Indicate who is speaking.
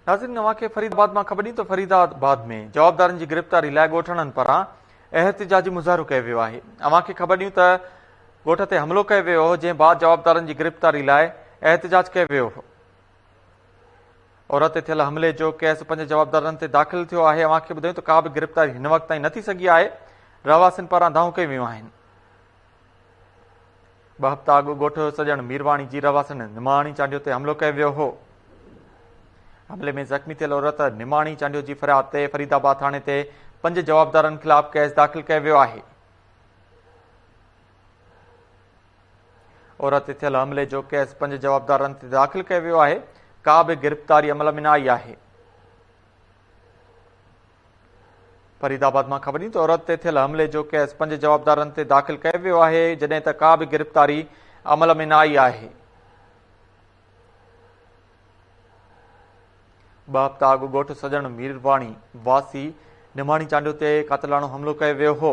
Speaker 1: ناظرين اوهان کي فريد آباد مان خبر ڏيون ته فريد آباد ۾ جوابدارن جي گرفتاري لاء ڳوٺاڻن پاران احتجاجي مظاهرو ڪيو ويو آهي. اوهان کي خبر ڏيون ته ڳوٺ تي حملو ڪيو ويو هو جنهن بعد جوابدارن جي گرفتاري لاء احتجاج ڪيو ويو هو. عورت تي ٿيل حملي جو ڪيس پنج جوابدارن تي داخل ٿيو آهي. اوهان کي ٻڌايون ته ڪا به گرفتاري هن وقت تائين نه ٿي سگهي آهي. رهواسين پاران دانهون ڪيون ويون آهن. ٻه هفتا اڳ ڳوٺ سڄڻ ميرواڻي جي رهواسڻ نماڻي چانڊيو تي حملو ڪيو ويو هو. حملي ۾ زخمي ٿيل عورت نماڻي چانڊيو جي فرياد تي فريد آباد ٿاڻي تي پنج جوابدارن خلاف ڪيس داخل ڪيو ويو آهي. عورت تي ٿيل حملي جو ڪيس پنج جوابدارن تي داخل ڪيو ويو آهي، ڪا به گرفتاري عمل ۾ نه آئي آهي. فريد آباد مان خبر ڏني ته عورت تي ٿيل حملي جو ڪيس پنج جوابدارن تي داخل ڪيو ويو آهي جڏهن ته ڪا به گرفتاري عمل ۾ نه آئي آهي. ٻه هفتا اڳ ڳوٺ سڄڻ ميرواڻي واسي نماڻي چانڊيو تي قاتلاڻو حملو ڪيو ويو هو.